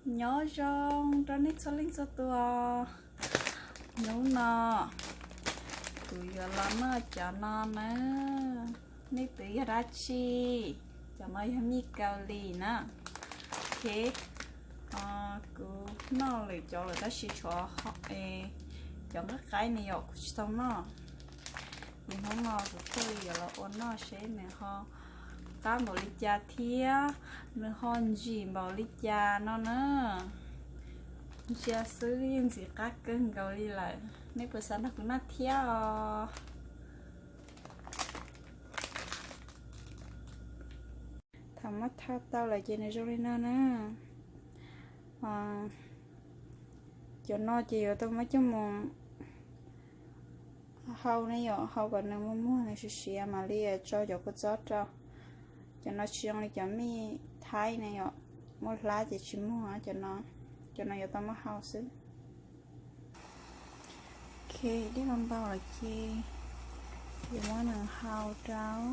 Nyob zoo rau nej txhua leej txhua tus. Hnub no kuv yuav los noj cov no na. Nej twv yog dab tsi? Cov no yog mij Kaus Lim na. Ok, kuv noj lwm cov lawm tab sis tshuav cov nqaij qaib ne yom, kuv tsis tau noj. Ces hnub no kuv thiaj li yuav los ua noj seb nws ho qab npaum li cas thiab nws ho ntsim npaum li cas no na. Ntsia xwb yeej ntxim qab kawg nkaus li lawm, nej puas xav nrog kuv noj thiab os? Thaum muab thau tau lawm ces nws zoo li no na. Cov no ces yuav tau muab coj mus hau ne yom, hau kom nws muag muag nws siav siav mam li tso cov kua txob rau. Cov no tsis zoo li cov mij Thaib ne yom, muaj hlab ces tsis muag cov no. Cov no yuav tau muab hau xwb. Ok, dej los npau lawm ces yuav muab nws hau rau.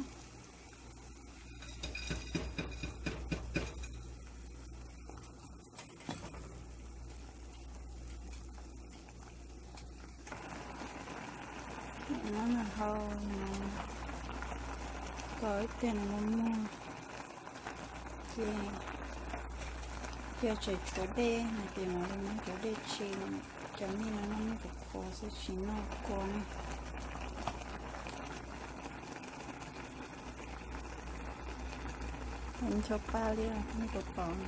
Muab nws hau no kom ib pliag nws muag muag. Ces yog tseem tshuav dej no ces mam li muab cov dej tso. Cov mij no noj me ntsis khuav xwb tsis noj kua ne. Ncho paj li nej puas pom.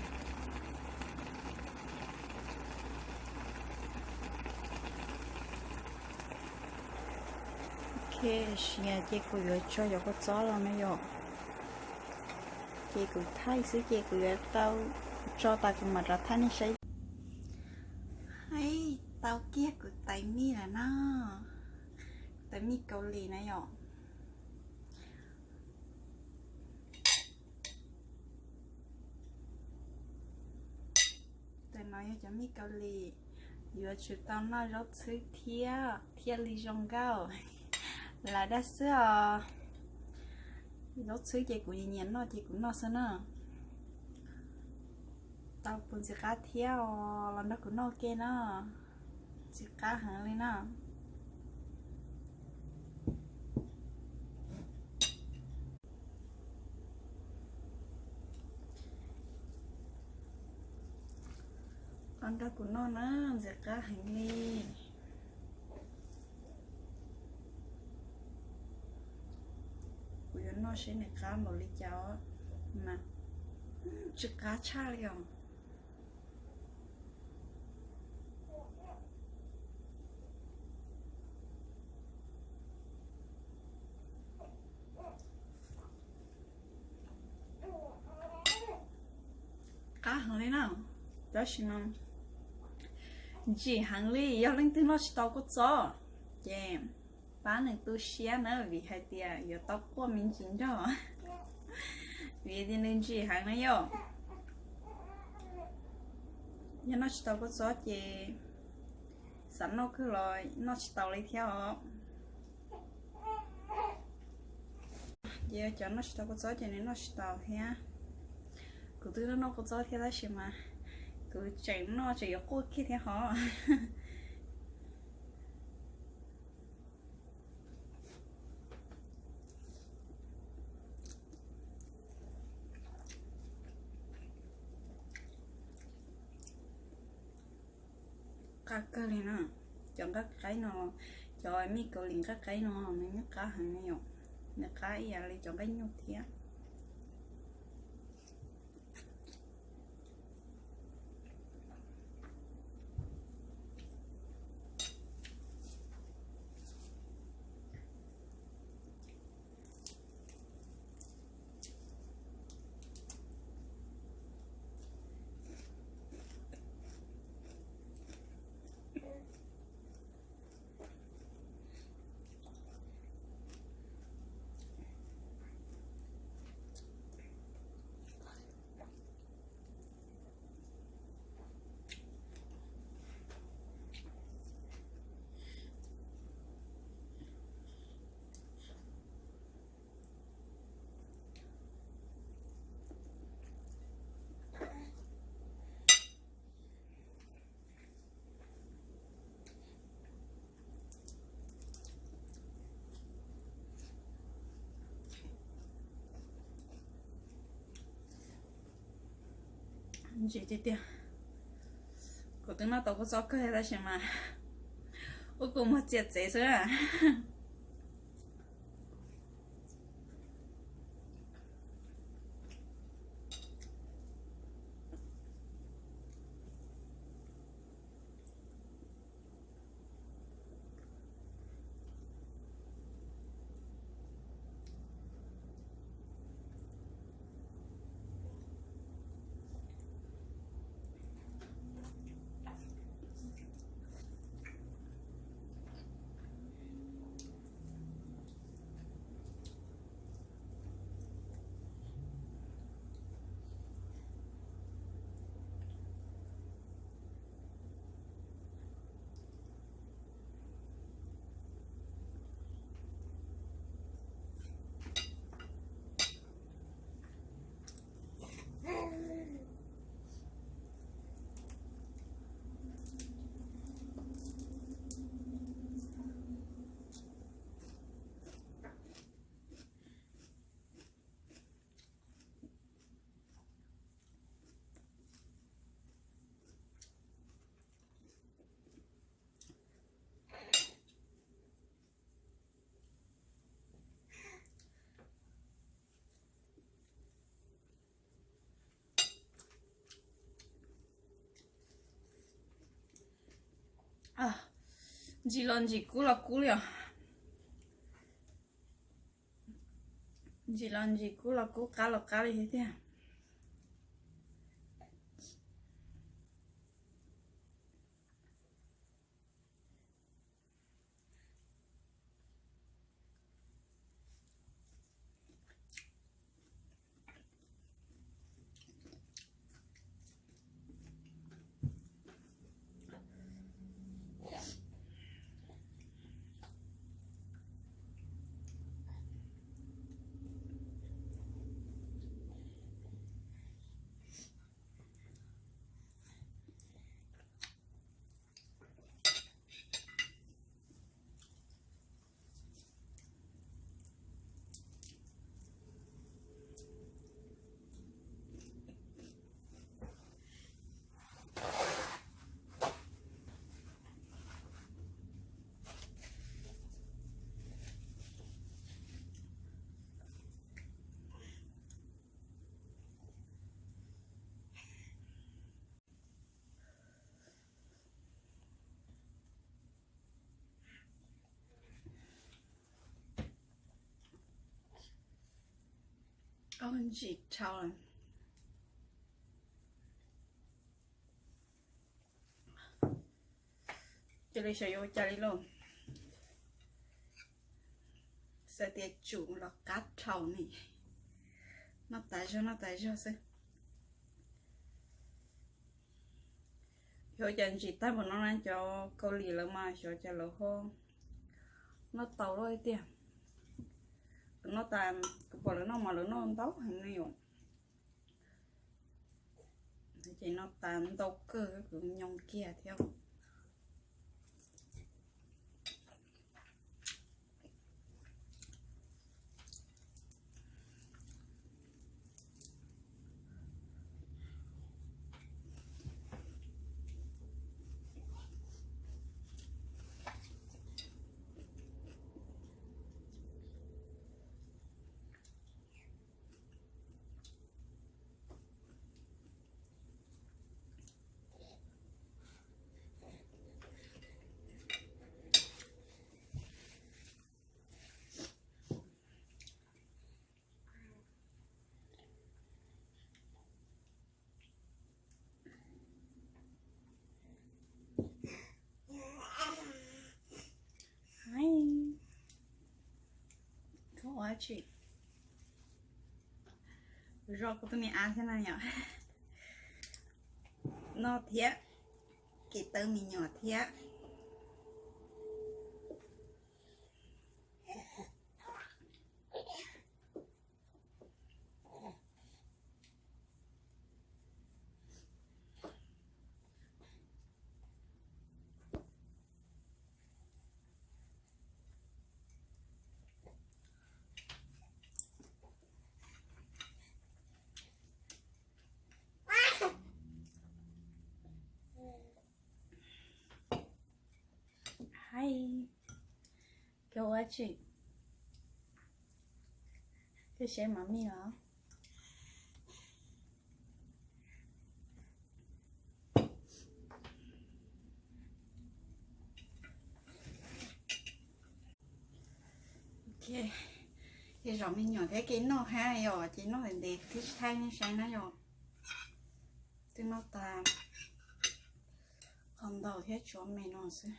Ok, siav ces kuv yuav tso cov kua txob los no yom. Ces kuv thaij xwb ces kuv yuav tau tso tas kuv mam rov thaij nej saib. Hais tau kiag kuv tais mij lawm na. Kuv tais mij Kaus Lim na yom. Tais no yog cov mij Kaus Lim, yuav tsum tau noj zaub txhwb thiab thiaj li zoo nkauj. Lam dag xwb os. Zaub txhwb ces kuv nyiam noj ces kuv noj xwb na. Tau puas ntxim qab thiab os, los nrog kuv noj ke na. Ntxim qab heev li na. Los nrog kuv noj na, ntxim qab heev li. Kuv yuav noj seb nws qab npaum li cas mas. Tsis qab tshaj li os. Qab heev li na, tab sis mas ntsim heev li, yog leej twg noj tsis tau kua txob ces pab nws tu siab na, vim hais tias yuav tau quaj me ntsis nrog, vim tias nws ntsim heev na yom. Yog noj tsis tau kua txob ces xav noj kawg los noj tsis tau li thiab os. Ces cov noj tsis tau kua txob ces nws noj tsis tau thiab. Kuv twb noj kua txob thiab tab sis mas kuv tseem noj tseem yuav quaj kiag thiab hov. Qab kawg li na. Cov nqaij qaib no, cov mij Kaus Lim nqaij qaib no nws nyuaj qab heev na yom. Nws qab ib yam li cov nqaij nyuj thiab. Ntsim tiag tiag. Kuv twb noj tau kua txob kawg tab sis mas ua kuv muag txias txev xwb. Ntsim los ntsim, kub los kub li os. Ntsim los ntsim, kub los kub, qab los qab li thiab tiag. Ntsim dhau. Cia li xyov yuav ua cas li lauj. Xav tias tsum los qab dhau ne. Noj tas zog noj tas zog xwb. Xyov cas ntsim tag npaum no na, cov Kaus Lim lawv mas xyov cas lawv ho noj tau luaj tiag. Kuv noj tas, kuv pom lawv noj mas lawv noj ntau heev li yom. Ces noj tas ntau kawg, kuv nyoo kiag thiab. Koj ua dab tsi? Zov kuv tus me av thiab na yom. Noj thiab, kev tawb me nyuam thiab. Dab tsi? Koj seb mas mij los. Ces zaum me nyuam thiab kev noj hab yom, ces noj ntev ntev thiab tsis thaij nej saib na yom. Twb noj tag qhov ntau thiab tshuav me no xwb.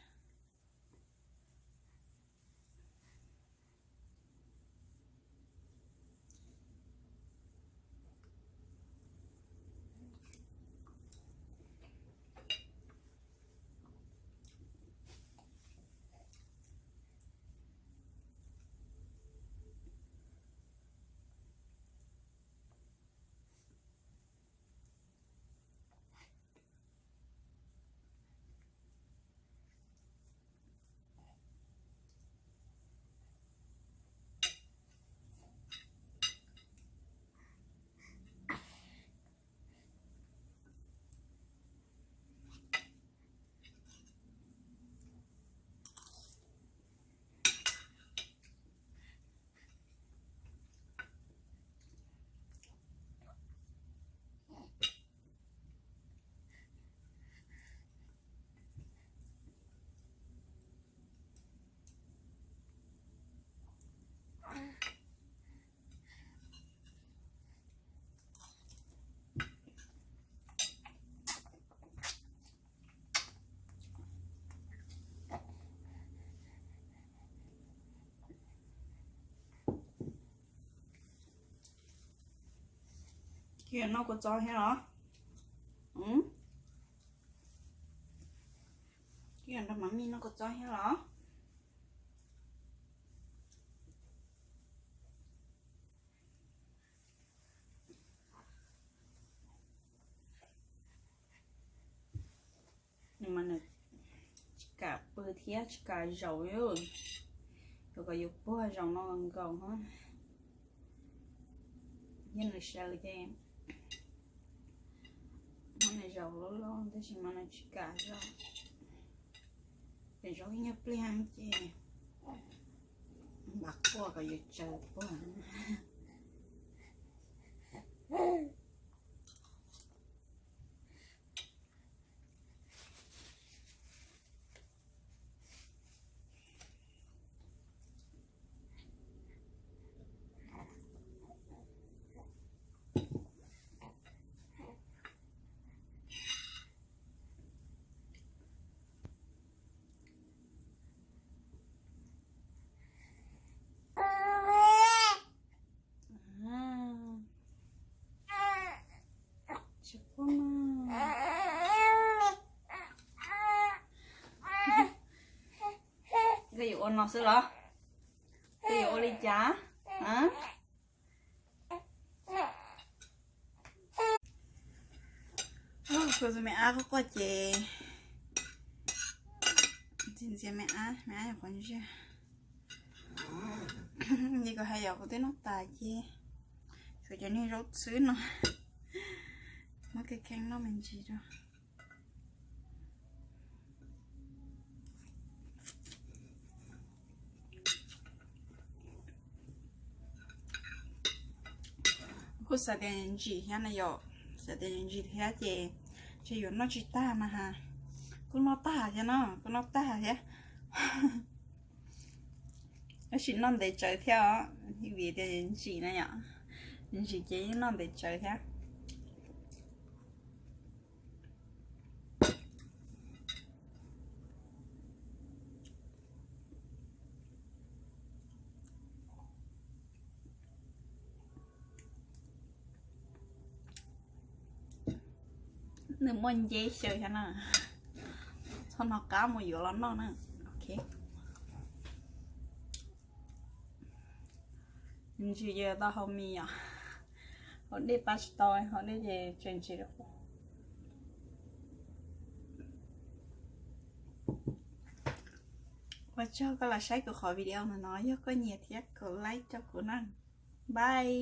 Koj yuav noj kua txob thiab los? Koj yuav nrog mas mij noj kua txob thiab los? Nws mas nws tsis kam pw thiab tsis kam zaum li, yuav kom yus puag zaum no nkaus hos. Yog nws sawv ces muab nws zaum loj loj, tab sis mas nws tsis kam zaum. Ces zaum ib nyuag pliag ces mam quaj kom yus tsaws puag. Koj yuav ua no xwb los? Koj yuav ua li cas? Kuv tus me ab quaj quaj ces ntxias ntxias me ab, me ab yog qhov ntsiag. Li kuv hais yom, kuv twb noj tas ces tshuav cov niag zaub xwb no, muab kheej kheej noj me ntsis rau. Kuj xav tias ntsim thiab na yom, xav tias ntsim thiab ces ntshe yuav noj tsis tag na has. Kuj noj tag thiab no, kuj noj tag thiab. Tab sis noj ntev tsawv thiab os, vim tias ntsim na yom, ntsim ces yeej noj ntev tsawv thiab. Nws muaj nceb xyaw thiab na. Txhob hnov qab mus yuav los noj na. Ok. Ntsis ces tau hau mis os. Haus dej pab tsis tau, haus dej ces tseem ntsis. Ua tsaug koj los saib kuv qhov video no, yog koj nyiam thiab kom like rau kuv na. Bye.